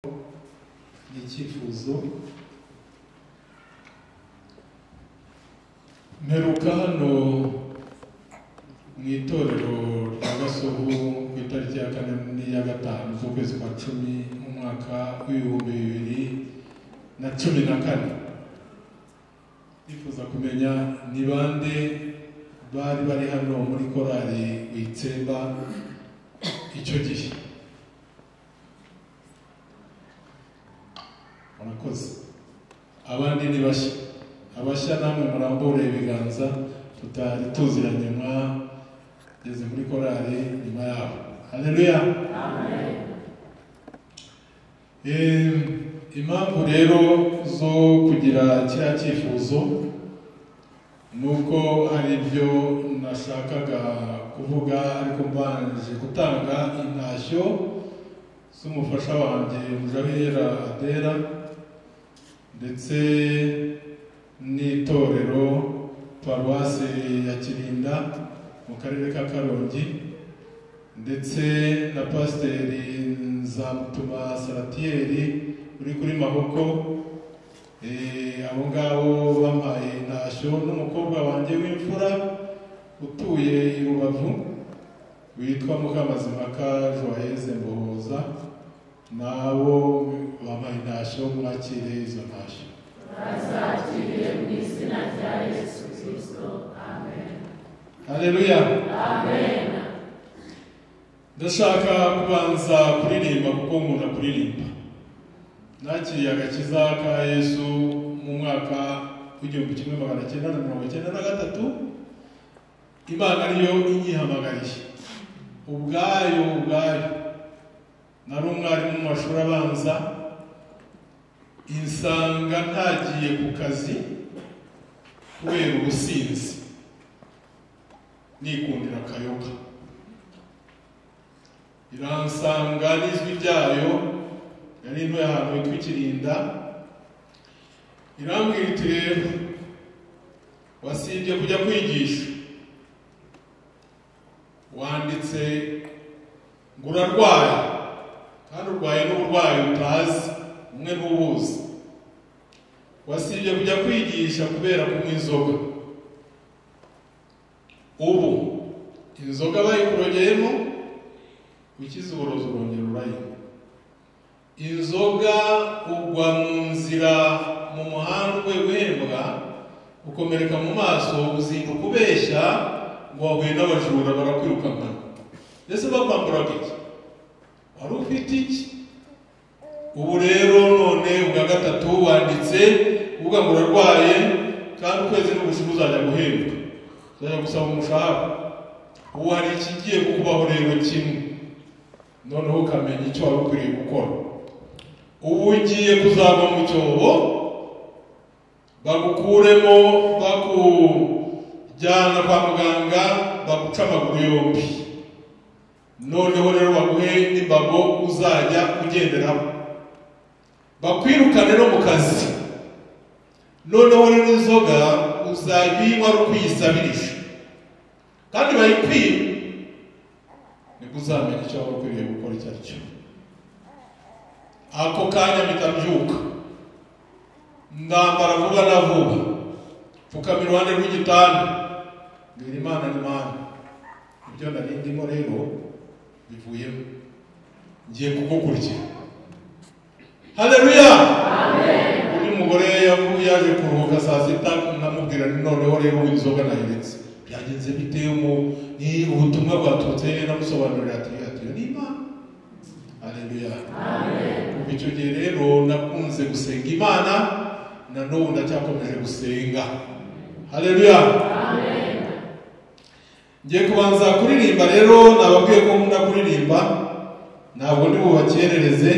Ni icyifuzo. Mperuka hano mu itorero rya Gasovu ku itariki ya 4 n'iya 5 z'ukwezi kwa 10 mu mwaka w'2014. Nifuza kumenya ni bande bari bari hano muri korali Witsemba icyo gihe. Murakoze. Abandi ni bashya. Abashya namwe murambure ibiganza, tutari tuziranye mwageze muri korali nyuma yaho. Haleluya. Amen. Impamvu rero zo kugira kiriya cyifuzo nuko hari ibyo nashakaga kuvuga, ariko mbanje gutanga intashyo z'umufasha wanjye Mujabera Adera ndetse n'itorero paruwasi ya Kirinda mu karere ka Karongi, ndetse na pasiteri Nzamutuma Saratieri uri kuri Maboko. Abo ngabo bampaye intashyo, n'umukobwa wanjye w'imfura utuye i Rubavu witwa Mukamazimaka Joyeux Mbohoza, nabo bampaye intashyo. Mwakire izo ntashyo. Bazakiriye mu izina rya Yesu Kristo. Amen. Haleluya. Amen. Ndashaka kubanza kuririmba kuko nkunda kuririmba. Nakiriye agakiza ka Yesu mu mwaka w'1993. Imana ariyo inyihamagariye ubwayo. Nari umwarimu mu mashuri abanza, insanga ntagiye ku kazi kubera ubusinzi, nikundira akayoga. Iransanga n'ijwi ryayo, yari ntuye ahantu hitwa Ikirinda. Irambwira iti rero wasibye kujya kwigisha, wanditse ngo urarwaye, kandi urwaye n'uburwayi utazi, umwe ntubuzi. Wasibye kujya kwigisha kubera kunywa inzoga. Ubu inzoga bayikurogeyemo, ukize uburozi urongera urayinywa. Inzoga ugwa mu nzira mu muhanda uvuye guhembwa, ukomereka mu maso, uzinduka ubeshya ngo wahuye n'abajura barakwirukankana. Mbese bakwamburaga iki? Wari ufite iki? Ubu rero none ubwa 3 wanditse uvuga ngo urarwaye, kandi ukwezi n'ubushize uzajya guhembwa, uzajya gusaba umushahara. Ubu hari ikigiye kukubaho rero kimwe, noneho ukamenya icyo wari ukwiriye gukora. Ubu ugiye kuzagwa mu cyobo, bagukuremo, bakujyana kwa muganga, baguca amaguru yombi. Noneho rero baguhe n'imbago uzajya ugenderaho, bakwirukane no mu kazi. Noneho rero inzoga uzajya uyinywa ari ukuyisabirisha, kandi bayikwiye, nibwo uzamenya icyo waba ukwiriye gukora icyo ari cyo. Ako kanya mpita mbyuka, ndambara vuba na vuba, pfukama iruhande rw'igitanda, mbwira Imana ni Mana, ibyo nari ndimo rero bivuyemo, ngiye kugukurikira. Haleluya. Amen. Uyu mugore yaje kuruhuka saa 6, namubwira noneho rero inzoga nayiretse. Byagenze bite? Ni ubutumwa bwaturutse, namusobanurira ati iyo ni Imana. Haleluya. Amen. Kuva icyo gihe rero nakunze gusenga Imana, na n'ubu ndacyakomeje gusenga. Haleluya. Amen. Ngiye kubanza kuririmba rero, nababwiye ko nkunda kuririmba, ntabwo ndi bubakerereze,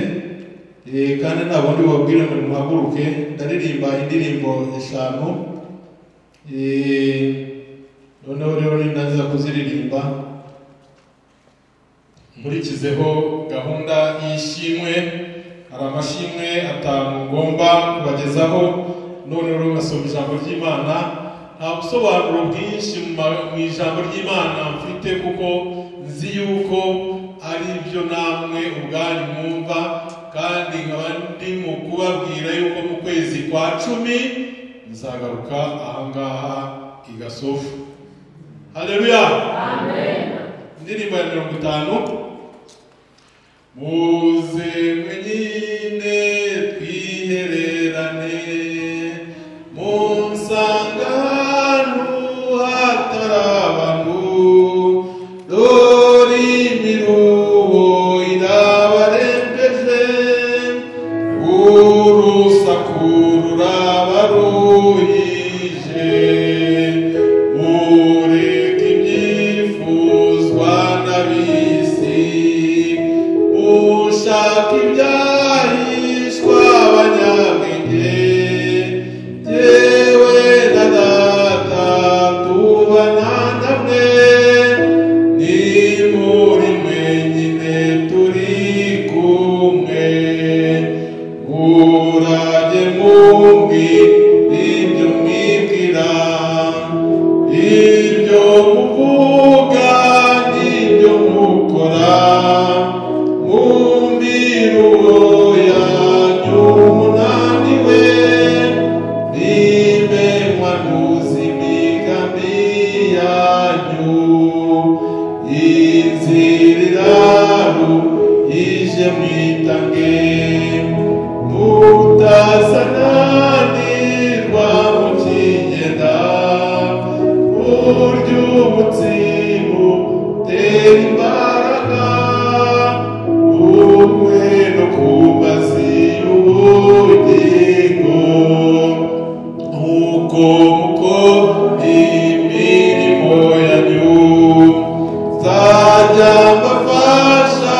kandi ntabwo ndi bubabwire ngo muhaguruke. Ndaririmba indirimbo 5, noneho rero nindangiza kuziririmba nkurikizeho gahunda y'ishimwe. Hari amashimwe 5 ngomba kubagezaho, noneho rero ngasoma ijambo ry'Imana. Nta busobanuro bwinshi mu ijambo ry'Imana mfite, kuko nzi yuko ari byo namwe ubwanyu mwumva. Kandi nkaba ndimo kubabwira yuko mu kwezi kwa 10 nzagaruka ahangaha i Gasofu. Haleluya, amen. Indirimbo ya 50. Muze mwenyine twihererane, munsanga ahantu hatari abantu, dore imiruho irabarembeje, urusaku rurabaruhije, mureke ibyifuzwa n'ab'isi, mushaka ibyahishwa abanyabwenge, jyewe na data tubana namwe, ni muri mwenyine turi kumwe, murajye mumbwira ibyo mwibwira, ibyo muvuga n'ibyo mukora, mu miruho yanyu munaniwe, nimenywa ntuzi imigambi yanyu, inzira iraruhije mwitange, mutazananirwa mukigenda, urya umutsima utera imbaraga, umwe no ku mazi y'ubugingo, nk'uko mukora imirimo yanyu, nzajya mbafasha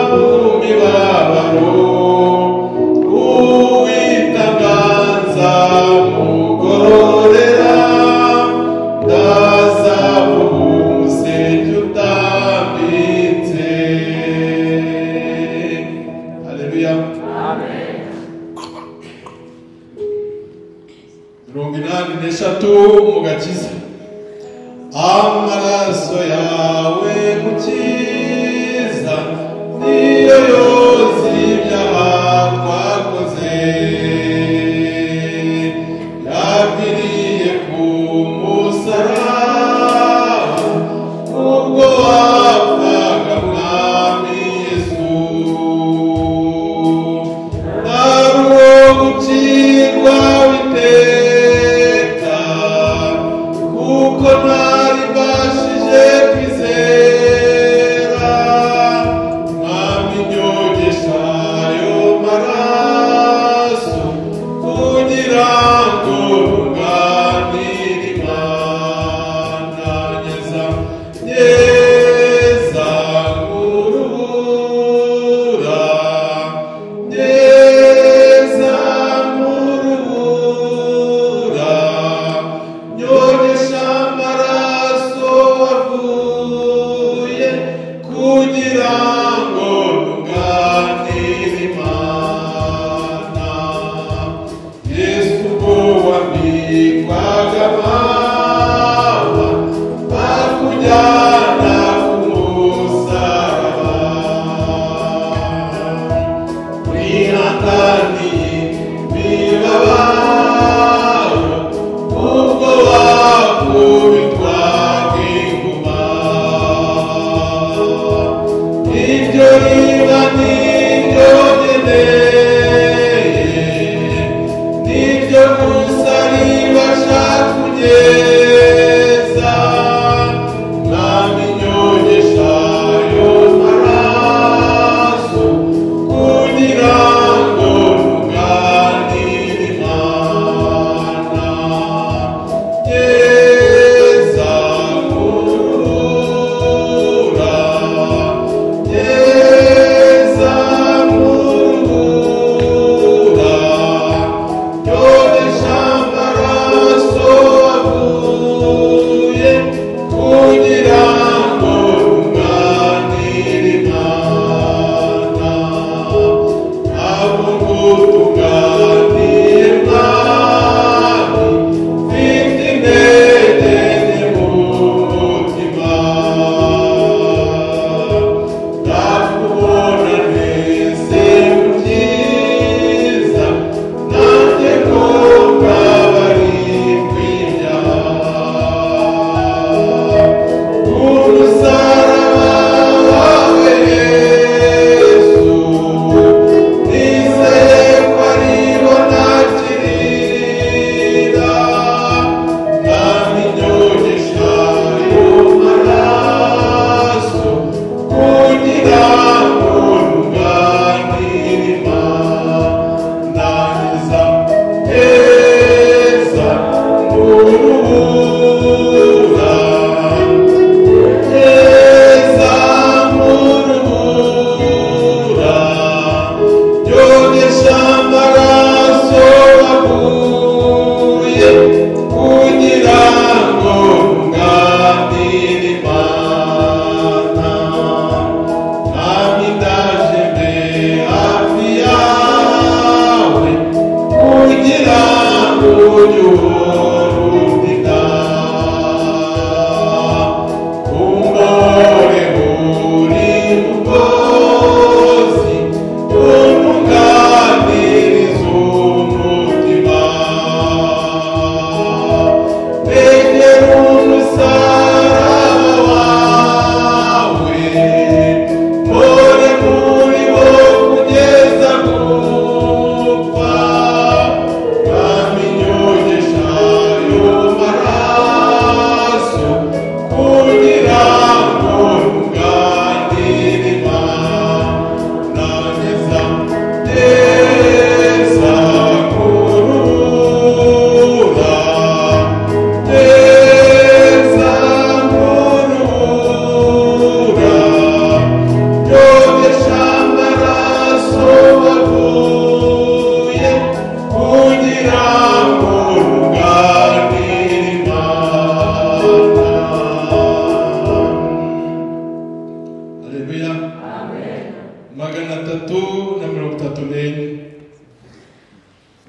mu mibabaro, uwitanganza mugororera, ndazamuha umuseke utambitse. Haleluya. Amen. 83 mu gakiza. Amaraso yawe mukiza, niyo yoza ibyaha twakoze, yapfiriye ku musaraba, ubwo wapfaga Mwami Yesu, nari uwo gucirwa iteka, kuko ntari mbashije kwizera, Mwami nyogesha ayo maraso, kugira ngo ntunganire Imana, nyeza nyeza nk'urubura, nyeza nk'urubura, nyogesha amaraso wavuye, kugira ngo ntunganire Imana. Yesu ubwo wambikwaga amahwa, bakujyana ku musaraba, wihanganiye imibabaro, ubwo wakubitwaga inguma, ibyo riba nibyo nkeneye, nibyo gusa ribasha kugeza, Mwami nyogesha ayo maraso, kugira ngo ntunganire Imana, nyeza nk'urubura, nyeza nk'urubura, nyogesha amaraso avuye, 334.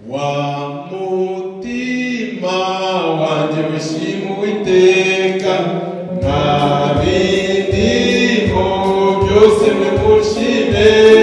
Wa mutima wanjye wishima Uwiteka, nta bindimo byose nimushime.